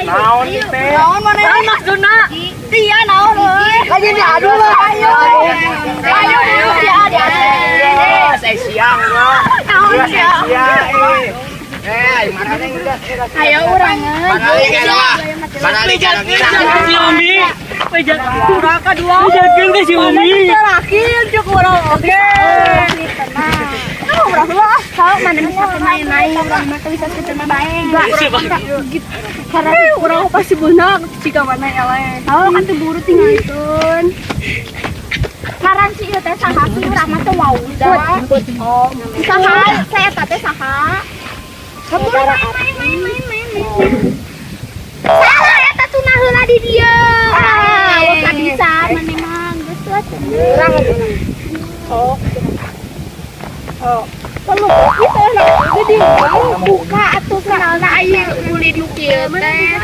Naon nih teh? Naon mana? Naon maksudna? Iya naon euy. Lagi diadu lah. Ayo. Ayo dulu dia diadu. Saya siang gua. Naon Saya sia? siang. Eh, mana nih udah. Ayo urang Mana lagi mah? Mana lagi Pejatkeun si Umi. Pejatkeun. Urang kadua. Pejatkeun ke si Umi. Laki cuk urang oge. Tenang. Urang heula ah, mana bisa main-main, urang mah teu bisa seterima bae. Karena urang pasti beunang jika mana eleh. Oh, kan teu buru tinggalkeun. Ngaran si ieu teh saha sih, urang mah teu wau da. Oh, saha? Saya eta teh saha? Kamu main main main main main main. Salah eta tuh nah heula di dieu. Ah, teu bisa maneh mah geus atuh. Urang oh. Oh. Kalau gitu nah, jadi buka atuh kenalna aya ulin nu kieu teh.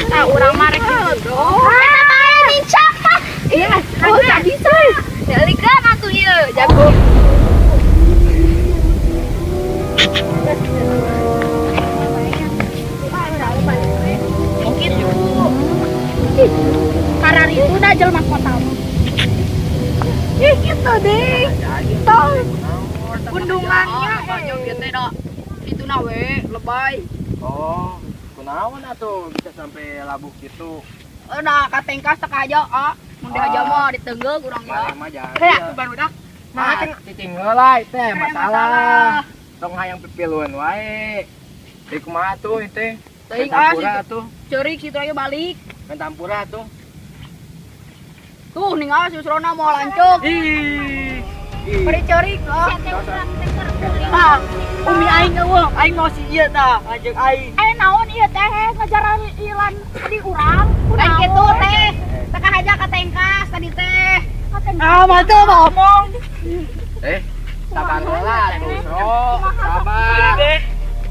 Tah urang mah rek gitu. Eta bae nincak mah. Iya, oh tak bisa. Jalikeun atuh ieu, jago. Oh gitu. Karar itu dah jelema kota mah. Ih gitu deh. Tong bendungannya. Banyak ieu teh da. Itu na we, lebay. Oh, kunaon atuh bisa sampai labuh gitu? Eh nah katengkas teh aja ah. Mun dihaja mah ditenggel urang Mana ya. mah jadi. Kayak barudak. Nah, cicing heula teh masalah. Tong hayang pipiluan wae. Di kumaha tuh itu? Teuing ah Hampura situ. tuh. Ceurik situ aja balik. Main tampura tuh. Tuh ningal si Usrona mau lanceuk. Ih. Bari ceurik ah. Ah, Umi aing eueuh, aing mau si ieu tah, ngajak aing. Eh naon ieu teh ngajaran ilan di urang. Lain kitu teh. Teka aja katengkas tadi teh. Ah, mantap ngomong. Eh, sabar heula tuh, Bro. Sabar. Teh,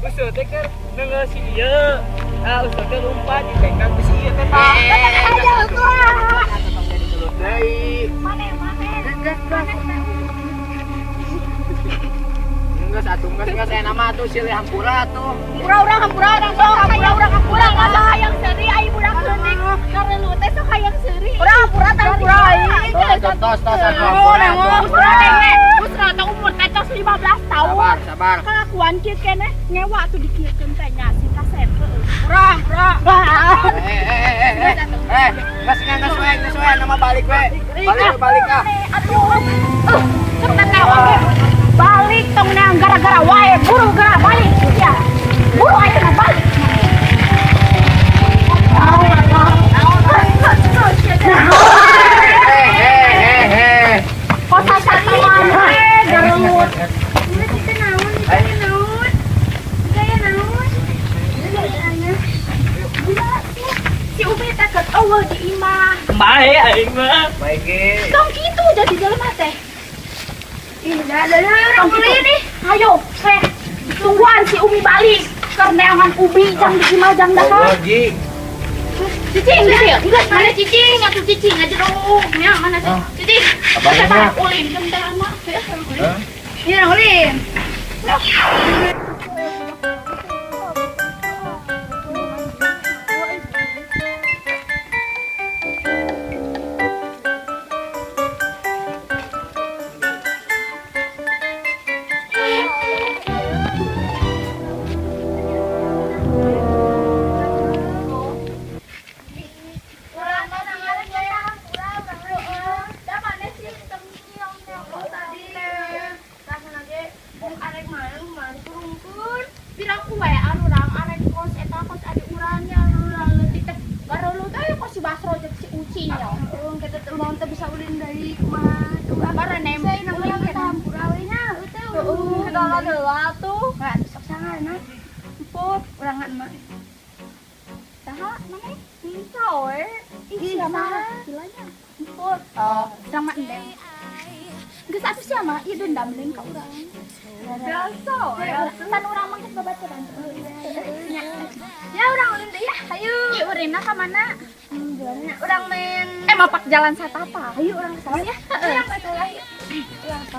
usul teh keur neungeul si ieu. Ah, usul teh lompat dipegang ku si ieu teh tah. Teka aja heula. Deui. Mane mane. Geus atuh, geus geus aya nama tuh silih hampura tuh. Urang-urang hampura urang sok hampura urang hampura masa hayang seuri ai budak leutik karelu teh sok hayang seuri. Urang hampura teh hampura aing. Tos tos tos atuh hampura tuh. Usra teh usra teh umur teh tos 15 tahun. Sabar, sabar. Kelakuan kieu keneh ngewa tuh dikieukeun teh nya si kasep heueuh. Urang, urang. Eh eh eh eh eh. Geus geus we, geus we nama balik we. Balik balik ah. Atuh. Cepet teh oge. Balik tong nang gara-gara wae buru geura balik ya. Buru ayeuna balik. Eh eh eh eh. Kota satuan teh garelut. Eh, Si Umi teh keur eueuh di imah. Bae aing mah. Baik ge. Tong kitu jadi jelema teh. Ih, dah dah urang beli nih. Ayo, teh. Tungguan si Umi balik. Keur neangan ubi jang di imah jang dahar. Lagi. Cicing, cicing. Enggak, mana cicing? Atuh cicing aja dong. Ya, mana sih? Cicing. Abangnya. Kita ulin jam teh anak. Hah? Iya, ulin. Sama endem. Geus atuh sia mah ieu dendam deui ka urang. Biasa we. Pan urang mah geus babaturan. Ya urang ulin deui ya. Hayu. Ieu urinna ka mana? Urang main mapak jalan satapa. Hayu urang ka sana ya. Heeh.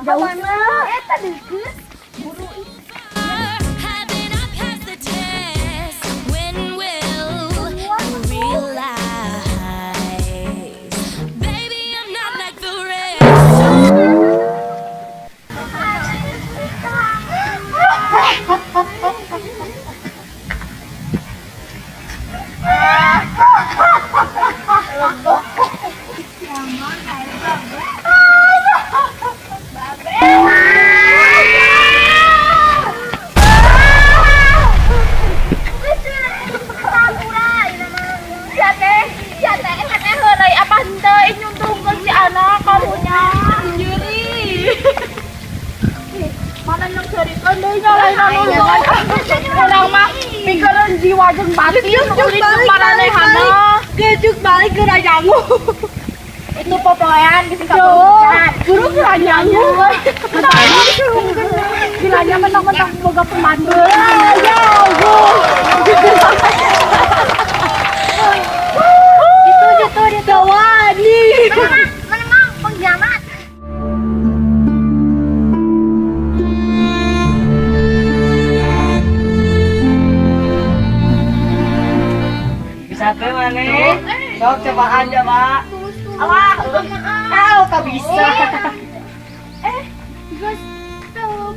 Jauh mana? Eta deukeut. Buru ih. Haven't I passed the test? When will jeung batin ulin jeung paranehana. Gejuk balik ke rajamu. Itu popoean geus kapecat. Guru ke rajamu. Gilanya mentang-mentang boga pembantu. Ya Allah. Itu gitu gitu. Wani. Mana mana mah pengkhianat. Bisa tuh maneh. Sok cobaan coba. Alah, Aw, tak bisa. Guys, stop.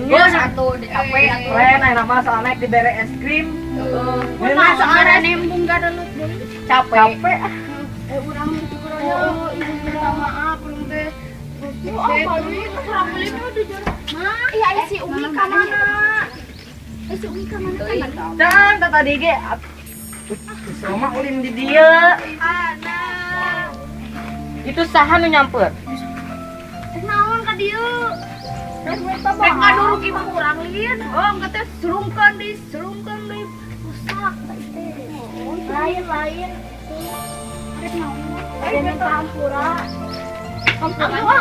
Geus Satu dicapai atuh. Keren ayeuna mah soalnya dibere es krim. Mana soalnya nembung garelut deui. Capek. Capek. Eh urang oh, ibu minta maaf urang teh. Oh, balik urang beli mah di jero. Mah, iya si Umi ka mana? Eh si Umi ka mana kan? Dan tadi ge sama ulin di dieu. Ana. Itu saha nu nyamper? Naon ka dieu? Rek ngaduruk imah urang lin. Oh, engke teh surungkeun deui, surungkeun deui. Rusak teh. Lain-lain. Rek naon? Rek minta hampura. Hampura.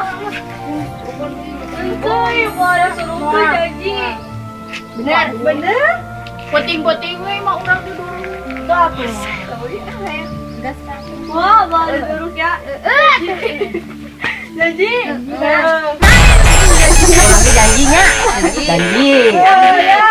Engkau boleh suruh janji. Bener, Bener? Puting-puting we mah urang diduruk. Tuh aku. Wah, boleh suruh ya. Janji. Janjinya. Janji. Ya.